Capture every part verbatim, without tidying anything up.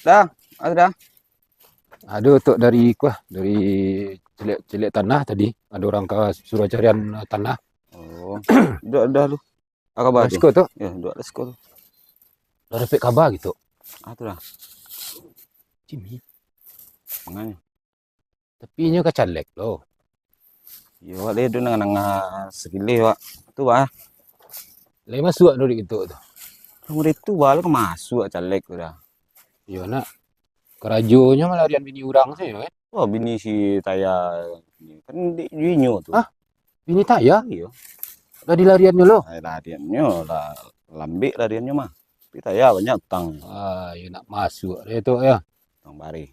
Dah, ah, dah. Ado tu dari kuah, dari caliak, caliak tanah tadi. Ado urang ka suruah carian, eh, tanah. Oh, dah, dah lu. Apa kabar tu? Siko tu. Ya, duo lah siko tu. Lah dapek kaba gitu. Ah, tu lah. Jimmy. Manganyo? Tapi inyo ka caleg lo. Yo, wak, dia tu nangah-nangah sakilih, wak. Tu, wak. Lai masuak tu di itu tu. Kamu dia tu, wak, lo ka masuak caleg tu dah. Yo, nak. Karajonyo malarian bini urang sajo, kan? Oh, bini si Taya. Kan dek inyo tu. Hah? Bini Taya? Iyo. Lah dilariannyo lo? Ai, lariannyo lah, lambek lariannyo mah. Tapi Taya banyak utang. Ah, yo nak masuak dia tu, yo. Utang bareh.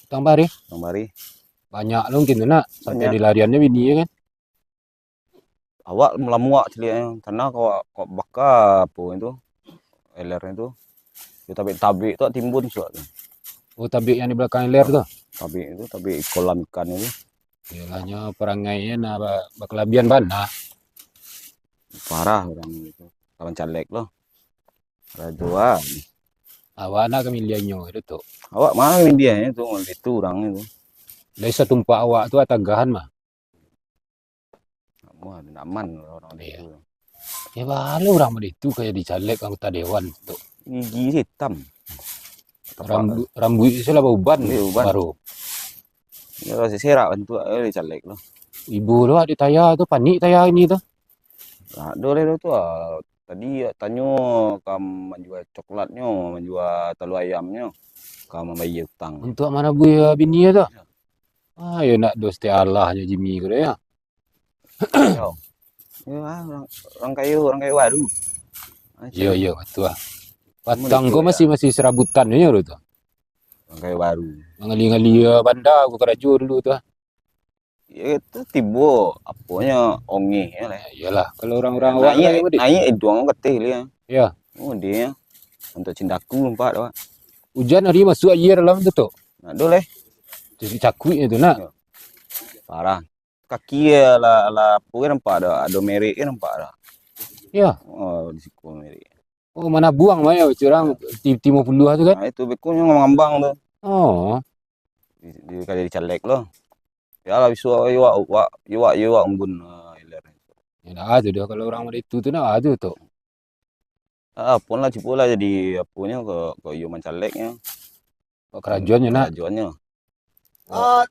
Utang bareh? Utang bareh. Banyak lo mungkin tu nak, sampai dilariannyo bini, kan? Awak lamuak caliaknyo, tanah kok, kok baka apo itu, iler itu. Yo tabik-tabik tu timbun suak tu. Oh, tabik yang di belakang iler tu? Tabik itu, tabik kolam ikan itu. Iyolah, nyo parangai nah, ba-, bakalabian bana. Parah urang itu. Lawan caleg lo. Rajoan. Awak nak ka miliahnyo itu tu. Awak mah miliahnyo tu, itu urang itu. Dari satumpak awak tu atagahan mah. Wah, aman urang-urang itu. Ya, balo urang model itu kayak dicaleg anggota dewan tu. Gigi hitam. Rambu-, rambuik tu lah bauban. Bauban. Baru. Ya, serak bantuak, eh, dicaleg tu. Ibu tu, adik Taya tu, panik Taya ini tu. Ado lah tu, ah. Tadi tanyo ka manjua coklatnyo, manjua talua ayamnyo, ka mambayia utang. Untuak manabui, ah, bini tu? Ya. Ah, yo nak dos teh alahnyo Jimmy ko yo. Yo. Yo, ah, urang, urang kayo, urang kayo baru. Ah, iyo, iyo, batua. Patang ko masih, masih serabutan nyo dulu tu. Urang kayo baru. Mangali-ngali, ah, banda ko karajo dulu tu, ah. Yo, itu tibo aponyo ongehnyo lah. Ya, iyolah, kalau urang-urang awak naiak, naiak iduang kateh lah. Ya. Oh, dia untuk cindaku nampak tu. Ujan hari masuak aia dalam tu, tu. Nak dulu leh. Jadi cakuiknyo tu, nak. Yo. Parah. Kaki lah, lah, apo kan nampak dah, ado merek kan nampak dah. Ya. Oh, di siku merek. Oh, manabuang mah yo, urang ti-, limo puluah tu kan? Nah, itu bekonyo ngambang tu. Oh. Di, di, ka jadi caleg lo. Ya lah, bisu awak, awak, awak, awak embun, ah, iler. Ya dah, tu dah kalau urang model itu tu nah, ah, tu tu. Ah, pun lah, cubo lah jadi aponyo ko, ko iyo mancalegnyo. Kok karajoannyo nak? Karajoannyo. Ah,